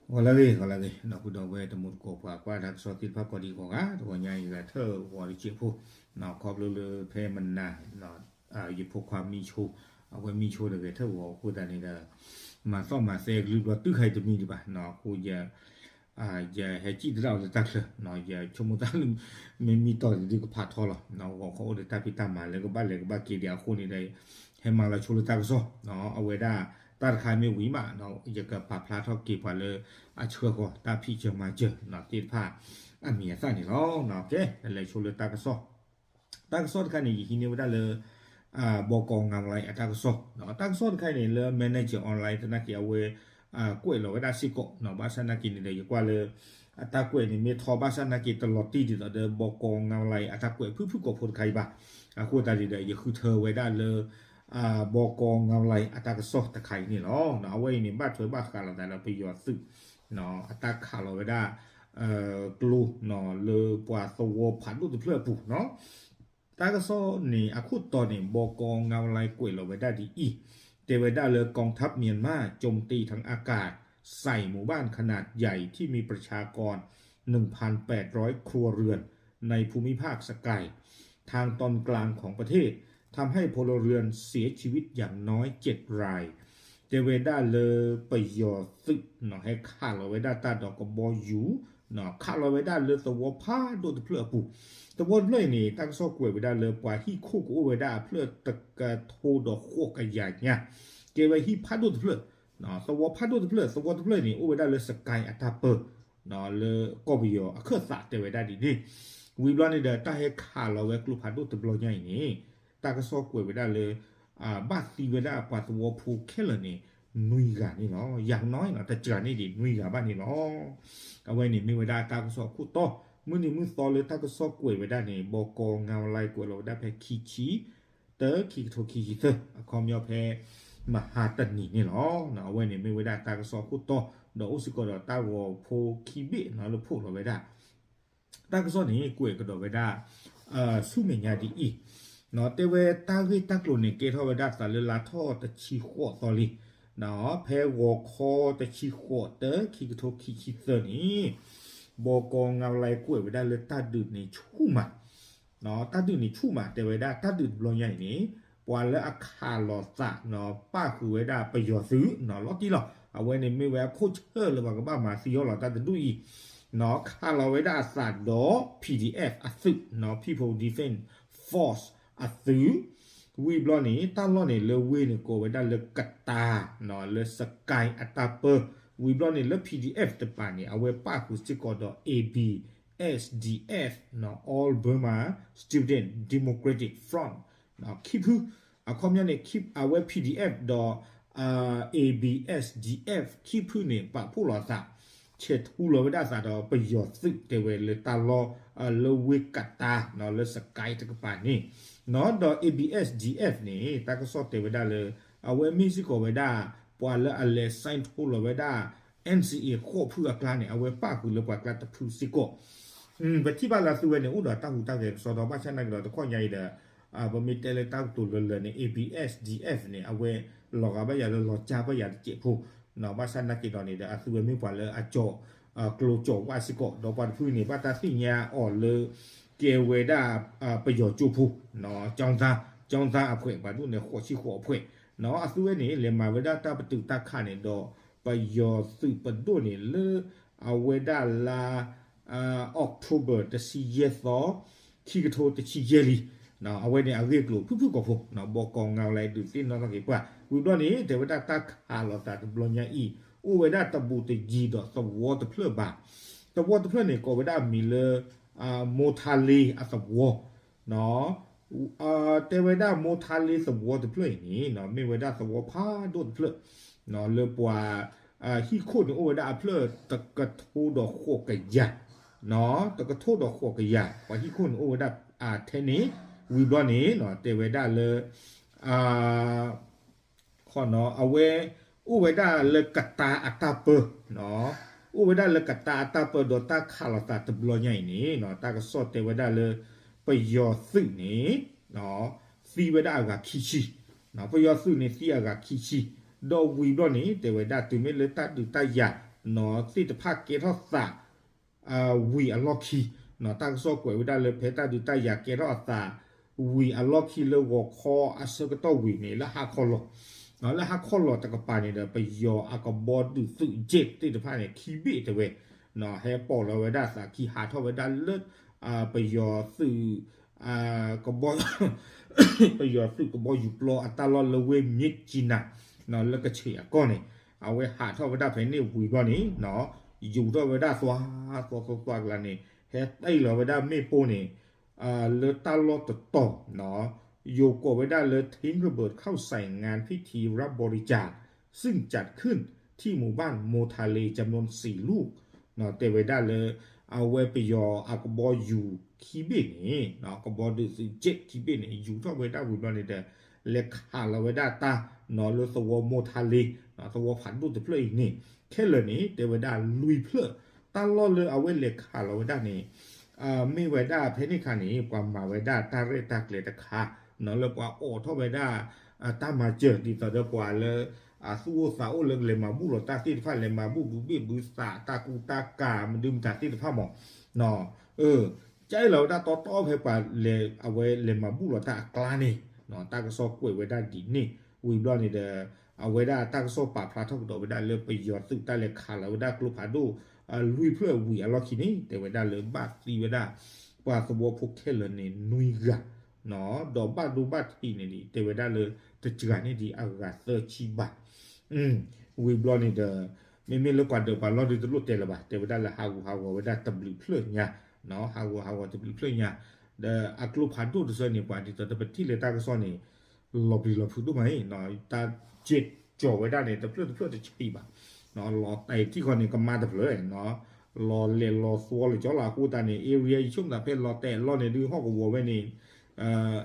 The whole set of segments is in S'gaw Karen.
ဂီၤလၢအဂ့ၤ ဂီၤလၢအဂ့ၤ ဒီပုၢ်ဒီဝဲၢ်တံၤသကိးပှၤကွၢ်တၢ်ကစီၣ်သ့ၣ်တဖၣ်ကိးဒံးဂီၤဂၤ တဂီၤညါအံၤဂၤထၢၣ်ဂီၤတစဲးဖိ ခီဖျိလၢဖဲမနၤ ယဖိခွါမံဆိ အဝဲမံဆိဒီးဂဲၤထၢၣ်ဂီၤအဃိသတးန့ၣ်ဒီး မၤသီၣ်မၤသဲကလုၢ်ဘျီတုၤခါအံၤတမံၤဒံးဘၣ် အဃိ ယဟဲစံၣ်သရၣ်အီၤလၢတၢ်ချၢ ယဆိကမိၣ်သးလၢ မ့မ့ၢ်တီၢ်တဒုကဖးထီလီၤ ဂီၤခီအိၣ်ဒီးတၢ်ဖံးတၢ်မၤလၢကဘၣ်လဲၤကဘၣ်က့ၤဒံးအဃိန့ၣ်ဒီး ဟဲမၤလီၤဆိလၢတၢ်ကစီၣ် အဝဲဒၣ် တၢ်တခါမ့ၢ်ဝံၤမး ယကပာ်ဖျါထီၣ်က့ၤပှၤလၢအဆှၢဃီၤတၢ်ဖံးစၢၤမၤစၢၤသ့ၣ်တဖၣ် အမံၤအသၣ်န့ၣ်လီၤ. ကဲ လဲၤဆိလၢတၢ်ကစီၣ် တၢ်ကစီၣ်တခါန့ၣ် ယဟံးန့ၢ်ဝဲဒၣ်လၢ ဘီကီ online အတၢ်ကစီၣ် တၢ်ကစီၣ်တခါန့ၣ် လၢ Manager Online သနာ်က့ အဝဲ ကွဲးလီၤဝဲဒၣ်စ့ၢ်ကီး ဘၣ်ဆၣ်သနာ်က့န့ၣ်ဒီး ယကွၢ်လၢ အတၢ်ကွဲးန့ၣ် မ့ၢ်ထီဘၣ်ဆၣ်သနာ်က့ တလီၤတံၢ်ဒ်သိးဒီး ဘီကီ online အတၢ်ကွဲးဖုၣ်ဖုၣ်ကိာ်ဖိတခါအံၤဘၣ်. အဃိသတးန့ၣ်ဒီး ယဃုထၢဝဲဒၣ်လၢ ဘီကီ online အတၢ်ကစီၣ်တခါအံၤန့ၣ်လီၤ. အဝဲအံၤန့ၣ် ဘၣ်ထွဲဘၣ်ဃးလိာ်သးဒီးပယီၤသုး အတၢ်ခးလီၤဝဲဒၣ် ကျိ လၢပှၤသဝီဖးဒိၣ်တဖျၢၣ်အပူၤ တၢ်ကစီၣ်န့ၣ် အခိၣ်တီန့ၣ် ဘီကီ online ကွဲးလီၤဝဲဒၣ်ဒ်အံၤ, တဲဝဲဒၣ်လၢ กองทัพเมียนมาโจมตีทางอากาศใส่หมู่บ้านขนาดใหญ่ที่มีประชากร หนึ่งพันแปดร้อย ครัวเรือนในภูมิภาคสกาย ทางตอนกลางของประเทศ ทำให้พลเรือนเสียชีวิตอย่างน้อยเจ็ดราย တဲဝဲဒၣ်လၢပယီၤသုး ဟဲခးလီၤဝဲဒၣ်တၢ်ဒီးကဘီယူၤ ခးလီၤဝဲဒၣ်လၢသဝီဖးဒိၣ်တဖျၢၣ်အပူၤ, သဝီတဖျၢၣ်အံၤန့ၣ် တၢ်ကစီၣ်ကွဲးဝဲဒၣ်လၢပှၤဟံၣ်ခိၣ်ကအိၣ်ဝဲဒၣ်အဖျၢၣ်တကထိဒီးဃိးကယၤညါ, ကဲဝဲဟံၣ်ဖးဒိၣ်တဖျၢၣ်, သဝီဖးဒိၣ်တဖျၢၣ်, သဝီတဖျၢၣ်န့ၣ် အိၣ်ဝဲဒၣ်လၢ စကဲအတၢ်ပၢ လၢကီၢ်ပယီၤအခၢၣ်သးတဲဝဲဒၣ်ဒ်န့ၣ်, ဝံၤဘျီန့ၣ်ဒီး တၢ်ဟဲခးလီၤဝဲကျိဖးဒိၣ်တဘျီညါအံၤန့ၣ် တၢ်ကစီၣ်ကွဲးဝဲဒၣ်လၢ ဘၣ်သံဝဲဒၣ်ပှၤသဝီဖိခဲလၢာ်န့ၣ် နွံဂၤန့ၣ်လီၤ. ယၤကနီၤ တစှၤန့ၢ်ဒံးနွံဂၤဘၣ်န့ၣ်လီၤ. အဝဲန့ၣ်မ့ၢ်ဝဲဒၣ်တၢ်ကစီၣ်အခိၣ်တီ, မုၢ်နံၤမုၢ်သီလၢတၢ်ကစီၣ်ကွဲးဝဲဒၣ်န့ၣ် ဘီကီ online ကွဲးလီၤဝဲဒၣ်ဖဲခံဆံ တၢ ခံကထိခံဆံသၢ အခီပညီဖဲ မဟါတနံၤန့ၣ်လီၤ. အဝဲန့ၣ်မ့ၢ်ဝဲဒၣ်တၢ်ကစီၣ်အခိၣ်တီ, ဒီးအိၣ်စ့ၢ်ကီးဒီးတၢ်ဂီၤဖိခံဘ့ၣ်လၢဖီၣ်လီၤဝဲဒၣ် တၢ်ကစီၣ်န့ၣ် ကွဲးကဒီးဝဲဒၣ် ဆူမဲာ်ညါဒ်အံၤ, တဲဝဲတၢ်ဂ့ၢ်တၢ်ကျိၤန့ၣ် ကဲထီၣ်ဝဲဒၣ်သးလၢလါထီၣ်တဆံဃိးသီလံ, ဖဲဂီၤခီတဆံဃိး တၢ ခံကထိခံဆံသၢန့ၣ် ဘီကီ online ကွဲးဝဲဒၣ်လၢတၢ်ဒုးန့ၣ်ဆူၣ်မး တၢ်ဒုးန့ၣ်ဆူၣ်မး တဲဝဲဒၣ်တၢ်ဒုးတဘျီညါအံၤန့ၣ် ပှၤလၢအခးလီၤသး ပၣ်ဃုာ်ဝဲဒၣ်ပယီၤသုး လီၤတံၢ်လီၤ. အဝဲန့ၣ်မ့ၢ်ဝဲအခိၣ်ဆၢၣ်လၢပှၤကဘၣ်မၤသံအီၤလီၤတၢ်တဒူၣ်အံၤ, ခးလီၤဝဲဒၣ်အသးဒီး PDF အသုး People Defense Force အသုး ဝံၤဘျီန့ၣ် တၢ်လီၢ်န့ၣ်လၢဝ့ၢ်န့ၣ်ကိးဝဲဒၣ်လၢကတာ် လၢစကဲအတၢ်ပၢ, ဝံၤဘျီန့ၣ်လၢ PDF တပၤန့ၣ် အဝဲပၣ်ဃုာ်စ့ၢ်ကီးဒီး A B S D F, All Burma Student Democratic Front ခံဖု, အခီပညီန့ၣ် အဝဲ PDF ဒီး A B S D F ခံဖုန့ၣ် ပာ်ဖှိၣ်လီၤအသး ဆဲးထူလီၤဝဲဒၣ်အသးဒီးပယီၤသုးတဲဝဲလၢတၢ်လီၢ် လၢဝ့ၢ်ကတာ် လၢစကဲတကပၤန့ၣ်, ဒီး A B S D F န့ၣ် တၢ်ကစီၣ်တဲဝဲဒၣ်လၢ အဝဲမ့ၢ်စ့ၢ်ကီးဝဲဒၣ် ပှၤလၢအလဲၤ sign ထီၣ်လီၤဝဲဒၣ် N C A ဃိးဖုအကျါန့ၣ် အဝဲပၣ်ဃုာ်လၢပှၤကျါတဖုစ့ၢ်ကီး, ပထံၣ်ဘၣ်လၢအသုဝဲန့ၣ် အိၣ်ဒီးတၢ်ဟူးတၢ်ဂဲၤကစီဒီ ဘၣ်ဆၣ်သနာ်က့ဒီးတခီညါအံၤဒီး ပမ့ၢ်တဲလၢတၢ်ကတိၤလၢလၢာ်န့ၣ် A B S D F န့ၣ် အဝဲလီၤဂာ်ဘၣ်ယၤလၢလီၤကၢ်ဘၣ်ယၤတစဲးဖိ, ဘၣ်ဆၣ်သနာ်က့ဒီးန့ၣ်ဒီး အသုဝဲမ့ၢ်ပှၤလၢအကၠီၤ ကျိၤကၠီၤဝးစ့ၢ်ကီး ဒီးပှၤတဖုန့ၣ် ဘၣ်တၢ်သ့ၣ်ညါအီၤလၢ ကဲဝဲဒၣ် ပယီၤကၠိဖိ ကျောင်းသား ကျောင်းသားအဖွဲ့ ဘၣ်ဒိၣ်န့ၣ် ဃိးဆံဃိးအဖွဲ့, အသုဝဲန့ၣ် လဲၤမၤဝဲဒၣ်တၢ်ပတုာ်တၢ်ခးန့ၣ်ဒီး ပယီၤသုးပဒိၣ်န့ၣ်လၢ အဝဲဒၣ်လါ October တဆံယဲၢ်သီ ခံကထိတဆံယဲၢ်လံ, အဝဲန့ၣ်အဂ့ၢ်အကျိၤဖုၣ်ဖုၣ်ကိာ်ဖိ ဘီကီ ငါးလၢ ဒုးသ့ၣ်နီၣ်ထီၣ်က့ၤပှၤ ဝံၤဘျီန့ၣ် တဲဝဲဒၣ်တၢ်ခးလိာ်သးတဘျီညါအံၤ အိၣ်ဝဲဒၣ်တဘူးတယံၤဒီးသဝီတဖျၢၣ်ဘၣ်, သဝီတဖျၢၣ်န့ၣ် ကိးဝဲဒၣ်အမံၤလၢ မိထါလ့အသဝီ တဲဝဲဒၣ်မိထါလ့သဝီတဖျၢၣ်အံၤန့ၣ် မ့ၢ်ဝဲဒၣ်သဝီဖးဒိၣ်တဖျၢၣ် လၢပှၤ ဟံၣ်ခိၣ်န့ၣ်အိၣ်ဝဲဒၣ်အဖျၢၣ်တကထိဒီးဃိးကယၤ, တကထိဒီးဃိးကယၤ ပှၤဟံၣ်ခိၣ်န့ၣ်အိၣ်ဝဲဒၣ်ထဲန့ၣ် ဝံၤဘျီန့ၣ် တဲဝဲဒၣ်လၢ ခီနီၤ အဝဲ အိၣ်ဝဲဒၣ်လၢကတာ်အတၢ်ပၢ, အိၣ်ဝဲဒၣ်လၢကတာ်အတၢ်ပၢဒီးတၢ်ခးလိာ်သးတဘျီညါအံၤန့ၣ် တၢ်ကစီၣ်တဲဝဲဒၣ်လၢ ပယီၤသုးန့ၣ် သံဝဲဒၣ်အဂၤခံဆံ, ပယီၤသုးန့ၣ်သံအဂၤခံဆံ, ဒီးဝံၤဘျီန့ၣ် တဲဝဲဒၣ်တုၤမ့ၢ်လၢတၢ်ဒုးတၢ်ယၤ သ့ၣ်တဖၣ်ကဲထီၣ်သး ဝံၤအလီၢ်ခံ, တၢ်ကစီၣ်ကွဲးဝဲဒၣ်လၢ ဖဲတၢ်ဒုးတၢ်ယၤကဲထီၣ်အသး ဝံၤအလီၢ်ခံလၢဂီၤခီအဆၢကတီၢ်ဝံၤန့ၣ် လၢဟါခီလီၤ, လၢဟါခီလီၤတကပၤန့ၣ်ဒီး ပယီၤအကဘီဒုးသုး jet သ့ၣ်တဖၣ်န့ၣ် ခံဘ့ၣ်တဲဝဲ ဟဲပိာ်လီၤဝဲဒၣ်သးခံ ဟးထီၣ်ဝဲဒၣ်လၢ ပယီၤသုး ကဘီ ပယီၤသုးကဘီယူၤပျီအတၢ်လီၢ်လၢဝ့ၢ်မြစ်ကြီးနား လၢကချ့ၣ်အကီၢ်န့ၣ် အဝဲဟးထီၣ်ဝဲဒၣ်ဖဲန့ၣ်ဝံၤဘျီန့ၣ် ယူၤထီၣ်ဝဲဒၣ်သွါသွါသွါသွါကျါန့ၣ် ဟဲတ့ၢ်လီၤဝဲဒၣ်မ့ၣ်ပိၢ်န့ၣ် လၢတၢ်လီၢ်တတီၤ ယိၤကိးဝဲဒၣ်လၢ ထံရဘတ်ခောက်ဆိုင်ငန်း พิธีรับบริจาค ซึ่งจัดขึ้นที่หมู่บ้านโมทาเล จำนวนสี่ลูก တဲဝဲဒၣ်လၢ အဝဲပယီၤအကဘီယူၤခံဘ့ၣ်န့ၣ် ကဘီဒုးသုး jet ခံဘ့ၣ်န့ၣ် ယူၤထီၣ်ဝဲဒၣ်ဝံၤဘျီန့ၣ်ဒီး လဲၤခးလီၤဝဲဒၣ်တၢ် လၢသဝီမိၢ်ထါလ့ သဝီဖးဒိၣ်တဖျၢၣ်အံၤန့ၣ် ခဲလၢာ်န့ၣ် တဲဝဲဒၣ်လွံၢ်ဖျၢၣ် တၢ်လီၢ်လၢအဝဲလဲၤခးလီၤဝဲဒၣ်န့ၣ် မ့ၢ်ဝဲဒၣ်ဖဲန့ၣ်အခါန့ၣ် ပှၤမၤဝဲဒၣ်တၢ်ရဲၣ်တၢ်ကျဲၤတခါ လၢပှၤအိးထီၣ်ဝဲဒၣ် တၢ်မၤစၢၤဒ်သိးဒီးပှၤလၢ သူၣ်အိၣ်သးအိၣ်လၢလဲၤမၤဘူၣ်လီၤတၢ်သ့ၣ်တဖၣ် လဲၤမၤဘူၣ်ဘုဘ့ၣ်ဘုသး တၢ်ကူတၢ်ကၤမနုၤမတၤသ့ၣ်တဖၣ်မး ကအဲၣ်လီၤဝဲဒၣ်တီတီဖဲပှၤလဲၤ အဝဲလဲၤမၤဘူၣ်လီၤတၢ်အကျါန့ၣ် တၢ်ကစီၣ်ကွဲးဝဲဒၣ်ဒ်န့ၣ် ဝံၤဘျီန့ၣ်ဒီး အဝဲဒၣ်တၢ်ကစီၣ်ပာ်ဖျါထီၣ်ကဒီးဝဲဒၣ်လၢပယီၤသုးတၢ်လဲၤခးလီၤဝဲဒၣ်ကျိဖးဒိၣ် လွံၢ်ဖျၢၣ်ဝံၤအလီၢ်ခံန့ၣ် တဲဝဲဒၣ်လၢဘၣ်သံဝဲဒၣ် ပှၤသဝီဖိခဲလၢာ်န့ၣ်နွံဂၤ ဒီးဘၣ်ဒိဘၣ်ထံးန့ၣ်ဒ် တဲဝဲဒၣ်လၢ တစှၤန့ၢ်ဒံးအဂၤသၢဆံဘၣ် ဝံၤဘျီန့ၣ်ဒီး မ့မ့ၢ်လၢပှၤဒၢးပှၤလီၢ်ဒုးတလိၣ်တဲလၢၤဘၣ် တဲဝဲဒၣ်လၢဟးဂူာ်ဟးဂီၤဝဲဒၣ်တဘျုးဖျၢၣ်ညါ ဟးဂူာ်ဟးဂီၤတဘျုးဖျၢၣ်ညါ ဒီးအကျိဖးဒိၣ်တဆၢန့ၣ် ပှၤဒ်သိးဒီးပထံၣ်လၢတၢ်ကစီၣ်န့ၣ် လီၤပျံၤလီၤဖုးဒိၣ်မးအံၤ တၢ်စ့ၢ်ကီးဝဲဒၣ်န့ၣ် တဖျၢၣ်တဖျၢၣ်တဆံးဘၣ် လီၤတဲာ်ထံၣ်ဃီန့ၣ် ကမါတဖျၢၣ် လီၤလဲၤလီၤသွီလၢကၠီလီၤ အဃိသတးန့ၣ် area ယဆိကမိၣ်သးဖဲလီၤတဲာ်လီၢ်န့ၣ်ဒုး ဟီၣ်ကဝီၤဝဲန့ၣ်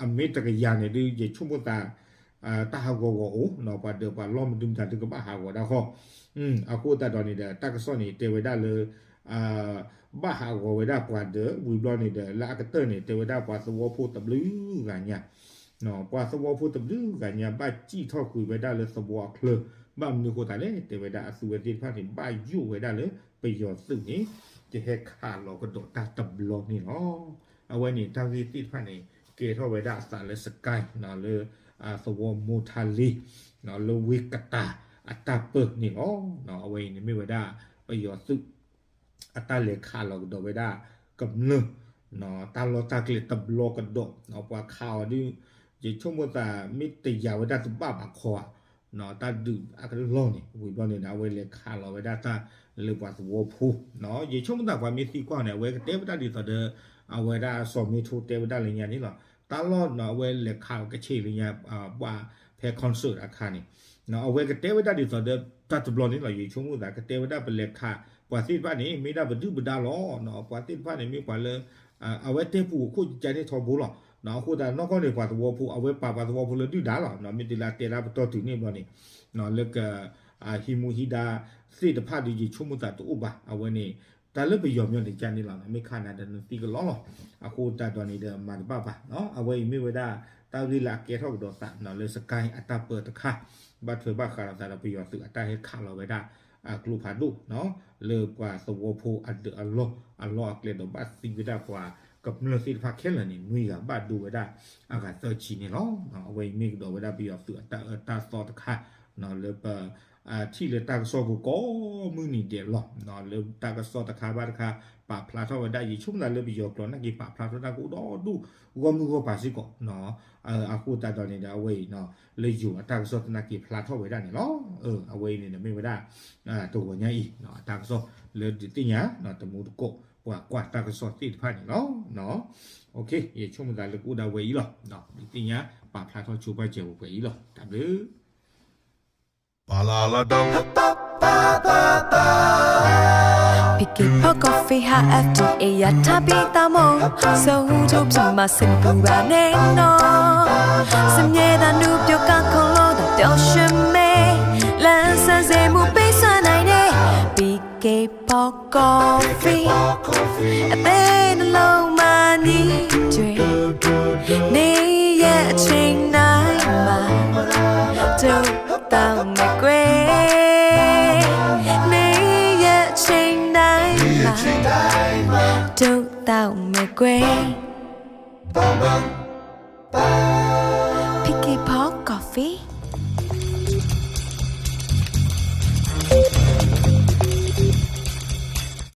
အမ့ၢ်တကယၤန့ၣ်ဒုး ယဆိကမိၣ်သး တၢ်ဟးဂီၤဂီၤအိၣ် ပှၤဒၢးပှၤလီၢ်မနုၤမတၤဒုးကဘၣ်ဟးဂီၤဒၣ်ဃီ အဃိသတးဒီးန့ၣ်ဒီး တၢ်ကစီၣ်န့ၣ် တဲဝဲဒၣ်လၢ ဘၣ်ဟးဂီၤဝဲဒၣ်ပှၤဒၢးဝံၤဘျီန့ၣ်ဒီး လၢအကတၢၢ်န့ၣ် တဲဝဲဒၣ်ပှၤသဝီဖိတဘျုးဂၤညါ ပှၤသဝီဖိတဘျုးဂၤညါ ဘၣ်စံၣ်ထီၣ်ကွံာ်ဝဲဒၣ်လၢသဝီအချၢ ဘၣ်မနုၤအဃိသတးလဲၣ် တဲဝဲဒၣ်အသုဝဲသ့ၣ်တဖၣ်န့ၣ် ဘၣ်ယိၣ်ဝဲဒၣ်လၢပယီၤသုးန့ၣ် ကဟဲခးလီၤကဒီးတၢ်တဘျီန့ၣ်လီၤ. အဝဲန့ၣ်တၢ်ဂ့ၢ်သ့ၣ်တဖၣ်န့ၣ် ကဲထီၣ်ဝဲဒၣ်အသးလၢ Sky လၢ သဝီမိၢ်ထါလ့ လၢဝ့ၢ်ကတၤအတၢ်ပၢၢ်န့ၣ်လီၤ. အဝဲအံၤန့ၣ်မ့ၢ်ဝဲဒၣ် ပယီၤသုး အတၢ်လဲၤခးလီၤကဒီးဝဲဒၣ် ကမျၢၢ် တၢ်လီၢ်တၢ်ကျဲတဘျီကဒီး ပှၤခးအီၤဒုး ယဆိကမိၣ်သးမ့ၢ်တယာ်ဝဲဒၣ်တဘၣ်ဘၣ်ခီဧါ တၢ်ဒုးအကလီၢ်န့ၣ် ဝံၤဘျီန့ၣ်ဒီး အဝဲလဲၤခးလီၤဝဲဒၣ်တၢ်လၢပှၤသဝီဖိ ယဆိကမိၣ်သးပှၤမ့ၢ်သံကွၢ်န့ၣ် အဝဲကတဲဝဲဒၣ်ဒ်သိးဒီး အဝဲဒၣ်စီၤမ့ထိတဲဝဲဒၣ်လၢညါန့ၣ်လီၤ. တၢ်လီၢ်န့ၣ် အဝဲလဲၤခးကဆ့ၣ်လၢညါ ဘၣ်ဖဲ concert အခါန့ၣ် အဝဲကတဲဝဲဒၣ်ဒ်သိးဒီး တၢ်တဘျီန့ၣ်လီၤ ယဆိကမိၣ်သး ကတဲဝဲဒၣ်ပလဲၤခး ပှၤသ့ၣ်တဖၣ်န့ၣ် မ့ၢ်ဒၣ်ပဒုၣ်ပဒါလီၤ. ပှၤသ့ၣ်တဖၣ်န့ၣ် မ့ၢ်ပှၤလၢ အဝဲတဲပူၤအခိၣ်ကကန့ၣ်ထီဘိလီၤ. အဃိသတးနီၢ်ကီၢ်န့ၣ် ပှၤသဝီဖိ အဝဲပာ်ပှၤသဝီဖိလၢဒုၣ်ဒါလီၤ. မ့ၢ်တုၤလၢတဲဒၣ်ပတီၢ်တုၤန့ၣ်ဘျီန့ၣ် လၢက ဟံးမူဟံးဒါသ့ၣ်တဖၣ်ဒီး ယဆိကမိၣ်သးတအိၣ်ဘၣ်. အဝဲန့ၣ် တၢ်လၢပယီၤမ့ၢ်န့ၣ်ကန့ၣ်လီၤ. မ့ၢ်ခးနၤဒီးနသံကလီလီၤ. အဃိသတးဒီးန့ၣ်ဒီးမၤတဘၣ်ဘၣ်. အဝဲအံၤမ့ၢ်ဝဲဒၣ် တၢ်ဂ့ၢ်လၢအကဲထီၣ်ကဒီးသးလၢ Sky အတၢ်ပၢတခါ ဘၣ်ထွဲဘၣ်ဃးဒီးသးဒီးပယီၤသုးအတၢ်ဟဲခးလီၤဝဲဒၣ် အကျိဖးဒိၣ် လၢပှၤသဝီဖိအဒၢးအလီၢ် အလီၢ်အကျဲဒီးဘၣ်သံဝဲဒၣ်ပှၤကမျၢၢ်သ့ၣ်တဖၣ်ခဲလၢာ်န့ၣ် နွံဂၤဘၣ်ဒိဝဲဒၣ်အဂၤသၢဆံန့ၣ်လီၤ. အဝဲအံၤမ့ၢ်ကဒီးဝဲဒၣ်ပယီၤသုးအတၢ်အၢတၢ်သီတခါ လၢပ ထံၣ်လၢတၢ်ကစီၣ်ပူၤကိးမုၢ်နံၤဒဲးလီၤ. လၢတၢ်ကစီၣ်တခါဘၣ်တခါ ပာ်ဖျါထီၣ်ဝဲဒၣ် ယဆိကမိၣ်သးလၢပယီၤကျိာ်နာ်က့ ပာ်ဖျါထီၣ်တၢ်ကအိၣ်ဒီဒူၣ် ဂီၢ်မုၢ်ဂီၢ်ပၤစ့ၢ်ကီး အဃိသတးဒီးန့ၣ်ဒီး အဝဲအံၤ လၢယိၤအတၢ်ကစီၣ်သနာ်က့ဖျါထီၣ်ဝဲဒၣ်န့ၣ်လီၤ. အဝဲအံၤန့ၣ်ဒီးမ့ၢ်ဝဲဒၣ် တဂီၤညါအံၤ အတၢ်ကစီၣ်လၢဒုးသ့ၣ်ညါ တမူတကိး ပှၤကွၢ်တၢ်ကစီၣ်သ့ၣ်တဖၣ်န့ၣ်လီၤ. ယဆိကမိၣ်သးလၢကအိၣ်ဒၣ်ဝဲအံၤလီၤ. ဒုးသ့ၣ်ညါ ပာ်ဖျါထီၣ်ဆိပာ်စၢၤပှဲၤအံၤလီၤ. တၢ်ဘျုး PK 泡 coffee ဟါ F D A ယၤထါပံတၢ်မိၣ် စိဟူထူဖျူမၤစ့ၢ်ပူၤဘၣ်န့ၣ်နီၤ စံးမြဲတၢ်နူပျိကါခီလီၤတၢ်ပျိဆၢမဲ လၢစၢ်စ့မူပ့ဆၢနၤန့ၣ် PK 泡 coffee အသ့ၣ်နလိမၤနံၤတြ့ န့ၣ်ယဲအဆ့နၤမၤ တိၢ်တၢ်မဲာ်ကွဲ န့ၣ်ယဲ တၢ်အိၣ်မ့ၢ်ကွဲ ဖံက့ဖီ coffee